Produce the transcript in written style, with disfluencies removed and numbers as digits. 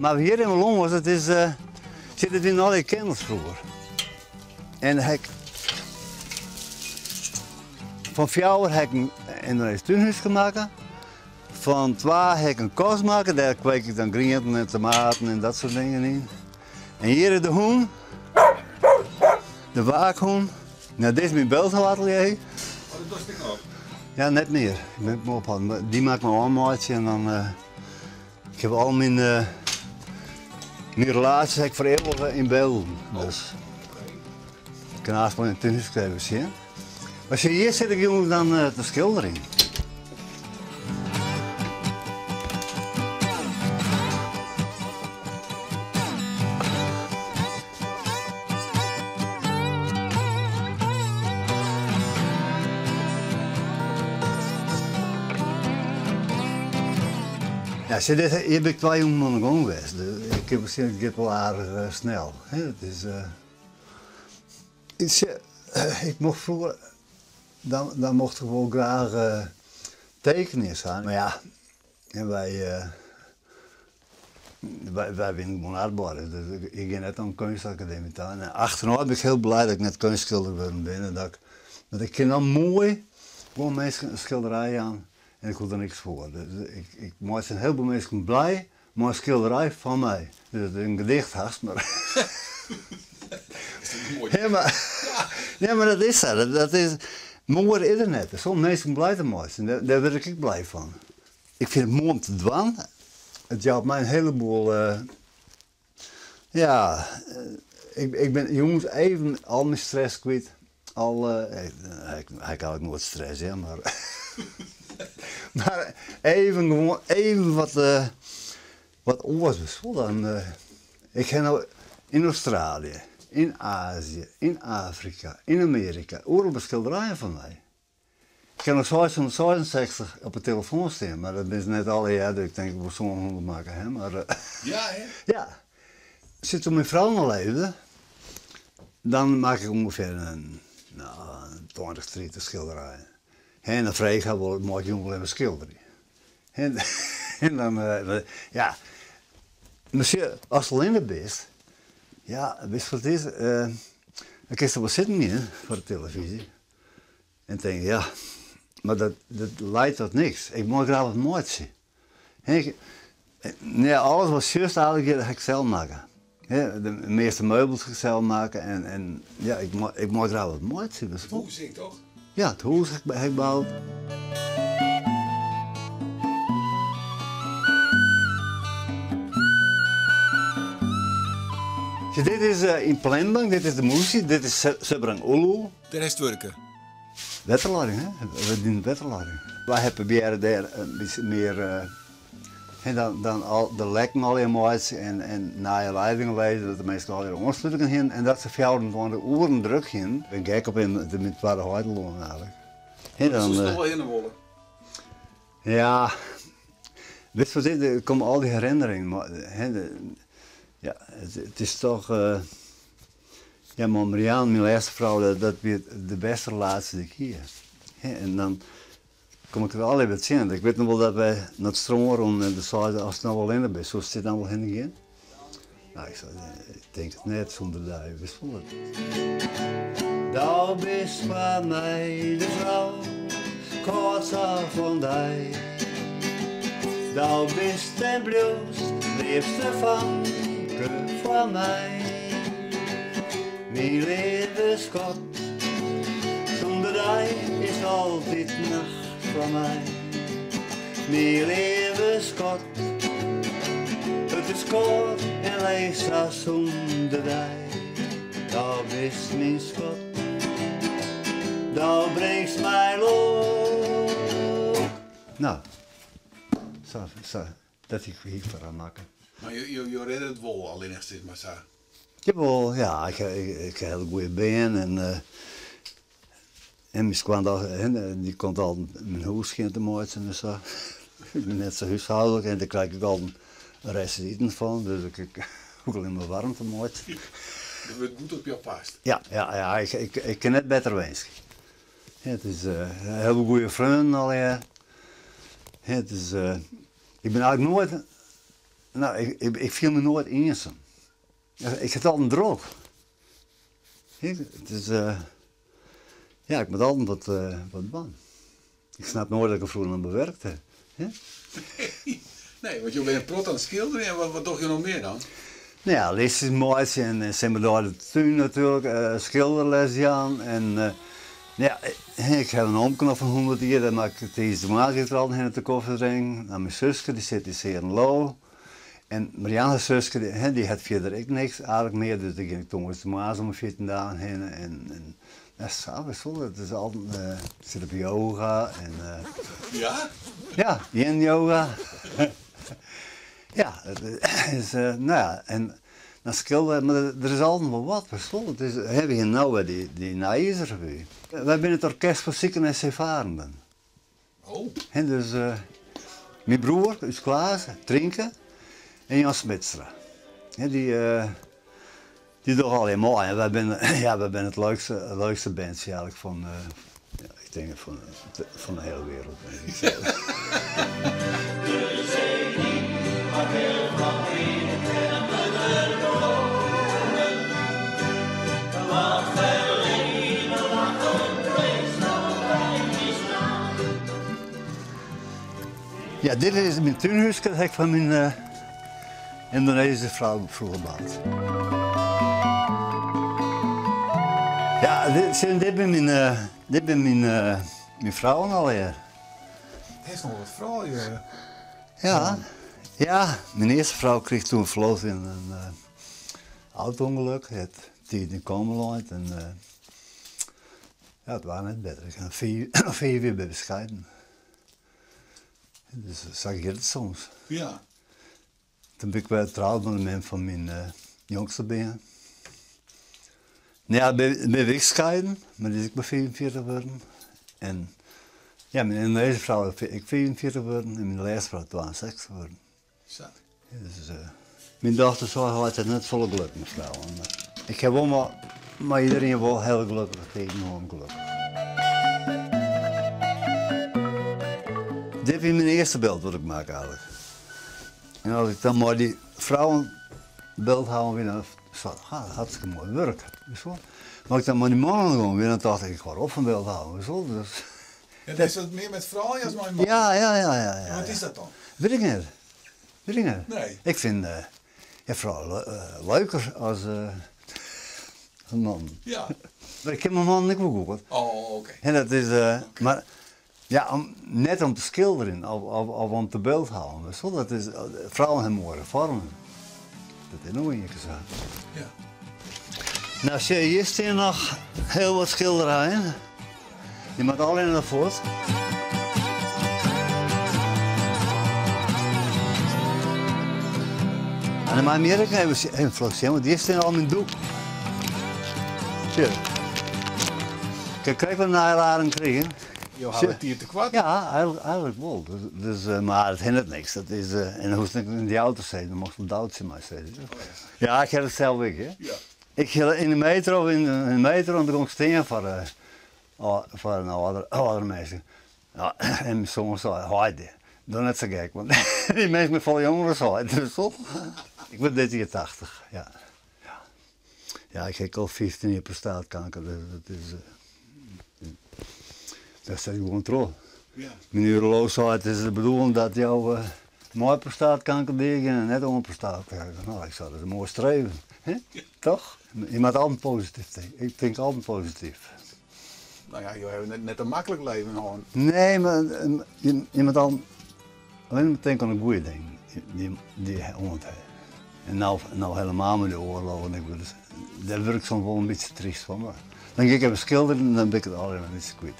Mar hjir yn Longos, it is, sit it yn allegear keamers froeger. En ha ik fan fjouwer ha ik in Yndonezysk túnhúske makke. Fan twa ha ik in kas makke, dêr kweek ik dan grienten en tomaten en dat soart dingen yn. En hjir is de hûn, de waakhûn. Nou, dit is myn byldhouatelier. Oh, dat dochst ek noch? Ja, net mear. Ik bin mei opholden. Dy moat ik noch ôfmeitsje en dan. Ik heb al myn, myn relaasjes ha ik fereeuwige yn bylden. Dus ik kin aanst wol yn it túnhúske even sjen. Mar sjoch, hjir sit ik jûns dan te skilderjen. Ja, sjoch, dit, hjir bin ik twa jûnen oan de gong west. Dus ik kin wol sjen, it giet wol aardich snel. Hè, it is, sjoch, ik mocht froeger, dan, dan mocht ik wol graach tekenje sa. Mar ja, en wy, Wy wienen gewoan arbeiders, dus ik gean net nei in keunstakademy ta. En achterôf bin ik hiel blij dat ik net keunstskilder wurden bin. En dat ik, want ik kin dan moai gewoan minsken in skilderij jaan en ik hoech der niks foar. Dus ik, ik meitsje in hiel boel minsken blij mei in skilderij fan my. Dus it is in gedicht hast, mar. Ja, mar, ja, mar dat is sa. Dat, dat is, moaier is der net. Soms minsken blij te meitsjen, dêr, dêr wurd ik ek blij fan. Ik fyn it moai om te dwaan. It jout my in heleboel, ja, ik bin jûns even al myn stress kwyt. Al, ik ha eigentlik noait stress hear, mar mar even gewoan even wat, wat oars. Dan, ik ha no yn Australië, yn Azië, yn Afrika, yn Amearika, oeral beskilderijen fan my. Ik ha noch 666 op 'e telefoan stean, mar dat binne se net allegear, dus ik tink ik wol 700 makke ha, mar Ja, hè? Ja. Sjoch, toen myn frou noch leefde, dan makke ik ûngefear in, no, 20, 30 skilderijen. En dan frege ik har wol, mei ik jûn wol even skilderje? En, en dan, ja, mar sjoch, ast allinne bist, ja, witst wat it is, dan kinst der wol sitten gean foar de telefyzje. En tink, ja, mar dat, dat leit tot niks. Ik mei graach wat meitsje. Ik, ja, alles wat sjochst eigentlik, ha ik sels makke. De measte meubels ha ik sels makke en, en ja, ik mei, ik mei graach wat meitsje. It hûs ek, toch? Ja, it hûs ha ik boud. Dit is yn Palembang, dit is de mûsje, dit is Seberang Ulu. Dêr hast wurke. Wetterlieding, hè? We dienen wetterlieding. Wy ha probearre dêr in bytsje mear, hè, dan, dan al de lekken allegear meitsje en, en nije leidingen lizze, dat de minsken allegear oanslutingen hienen en dat se 24 oeren druk hienen. Ik bin gek op him, it is myn twadde heitelân eigentlik. Hè, dan, Soest noch wol hinne wolle? Ja, witst wat it is, der komme al dy herinneringen, mar, hè, ja, it is toch. Ja, mei Marianne, myn lêste frou, dat, dat wie de bêste relaasje dy't ik hie. En dan kom ik it allegear wer tsjin. Ik wit noch wol dat wy nei it strân rûnen en doe sei se, ast no allinne bist, soest hjir dan wol hinne gean? No, ik sei, ik tink it net sûnder dy, witst wol. Do bist foar my de frou, 'k hâld sa fan dy. Do bist en bliuwst leafste famke foar my. Myn leave skat, sûnder dy is altyd nacht foar my. Myn leave skat, it is kâld en leech sa sûnder dy. Do bist myn skat, do bringst my lok. No, sa, sa, dat hie ik foar har makke. Mar jo, jo rêde it wol allinnich sis mar sa? Jawol, ja, ik ha ik ha hiele goede bern en en myn skoandochter dy komt altyd myn hûs skjin te meitsjen en sa. Ik bin net sa húshâldlik en dêr krij ik ek altyd in rest iten fan, dus ik hoech allinne mar waarm te meitsjen. Der wurdt goed op jo past. Ja, ja, ja, ik ik kin net better winskje. It is in hiele goede freonen allegear. It is, ik bin eigentlik noait. No, ik, ik, ik fiel my noait iensum. Ik sit altyd drok. Het is, ja, ik moat altyd wat, wat dwaan. Ik snap noait dat ik froeger noch bewurke ha. Nee, want jo binne in protte oan it skilderjen en wat, wat dogge jo noch mear dan? No ja, listjes meitsje en simmerdei de tún natuerlik, skilderles jaan en ja, ik ha in omke noch fan 100 jier, dêr moat ik tiisdeitemoarns giet er altyd hinne te kofje drinken. Dan myn suske, dy sit yn 's-Heeren-Loo. En Marianne har suske, dy hat fierder ek niks eigentlik mear, dus dêr gean ik tongersdeitemoarns om 'e 14 dagen hinne en ja, sa, witst wol, it is altyd, ik sit op yoga en. Ja? Ja, yin yoga. Ja, it is, no ja, en dan skilderje, mar der is altyd wol wat, witst wol. It is, hè, we hiene no wer dy nijjiersrevue. Wy binne it orkest foar siken en seefarenden. Oh. Hè, dus myn broer, ús Klaas, Trynke en Jan Smitstra. Hè, dy, dy dogge allegear mei. En wy binne, ja, wy binne it leukste, leukste bandsje eigentlik fan, ja, ik tink fan, fan de hiele wereld. Ja, dit is myn túnhúske, dat ha ik fan myn Yndonezyske frou froeger boud. Ja, dit, sjen, dit binne myn, dit binne myn, myn frouwen allegear. Hast noch wat froulju? Ja, ja, myn earste frou krige toen ferloofd in auto-ûngelok. Hat tiid yn koma lein en ja, it waard net better. Ik ha fiif jier by skeiden. Dus sa giet it soms. Ja. Toen bin ik wer troud mei de mem fan myn jongste bern. Ja, bin we ek skeiden, mar dy is ek mar 45 wurden. En ja, myn Yndonezyske frou is ek 45 wurden en myn lêste frou 62 wurden. Sa. Dus, myn dochter sei heit hat net folle geluk mei frouwen. Mar ik ha wol mei, mei iderien wol hiel gelokkige tiden hân, gelokkich. Dit wie myn earste byld wat ik makke eigentlik. En as ik dan mei dy frouwen byldhouwen wie, dan sei ik, ha, hartstikke moai wurk. Witst wol. Mar as ik dan mei dy mannen gong wie, dan tocht ik, ik hâld op fan byldhouwen, witst wol. Dus, Ja, is dat mear met froulju as mei mannen? Ja, ja, ja, ja, ja. En wat is dat dan? Wit ik net. Wit ik net. Nee. Ik fyn ja, froulju leuker as mannen. Ja. Mar ik kin mei mannen ek wol goed. Oh, oké. En dat is, mar ja, om, net om te skilderjen of, of, of om te byldhouwen. Witst wol, dat is, frouwen ha moaiere foarmen. Dat is no ien kear sa. Ja. Nou, sjoch, hjir stean noch hiel wat skilderijen. Dy moatte allegear noch fuort. En dan mei mear ek even, even fluch sjen, want hjir stean al myn doeken. Sjoch. Ik ha krekt wat in nije lading krigen. Jo hawwe tiid tekoart? Ja, eigentlik, eigentlik wol. Dus, dus, eh, mar it hinderet niks. Dat is, eh, en dan hoechst net yn de auto te sitten, dan mochtst op doutsje mei sizze. Oh, ja. Ja, ik ha it sels ek, hè. Ja. Ik gie yn de metro, yn de metro en toen gong ik stean foar, uh, foar in âldere, âldere minsken. Ja, en myn soan sei, heit, doch net sa gek, want dy minsken binne folle jonger as hy. Dus toch? Ik wurd dit jier 80, ja. Ja, ja ik ha al 15 jier prostaatkanker, dus dat is, uh, dat set gewoan troch. Ja. Myn urolooch sei, it is de bedoeling dat jo uh, mei prostaatkanker deagean en net oan prostaatkanker. Nou, ik sei, dat is in moai streven. Hè? Toch? Je moat altyd posityf tinke. Ik tink altyd posityf. Nou ja, jo hawwe net, net in maklik leven hân. Nee, mar je, je moat al allinne mar tinke oan de goede dingen dy, dy je oant ha. En no, no helemaal mei de oarloch en ik wurd, dêr wurd ik soms wol in bytsje tryst fan. Mar dan gean ik even skilderjen en dan bin ik it allegear in bytsje kwyt.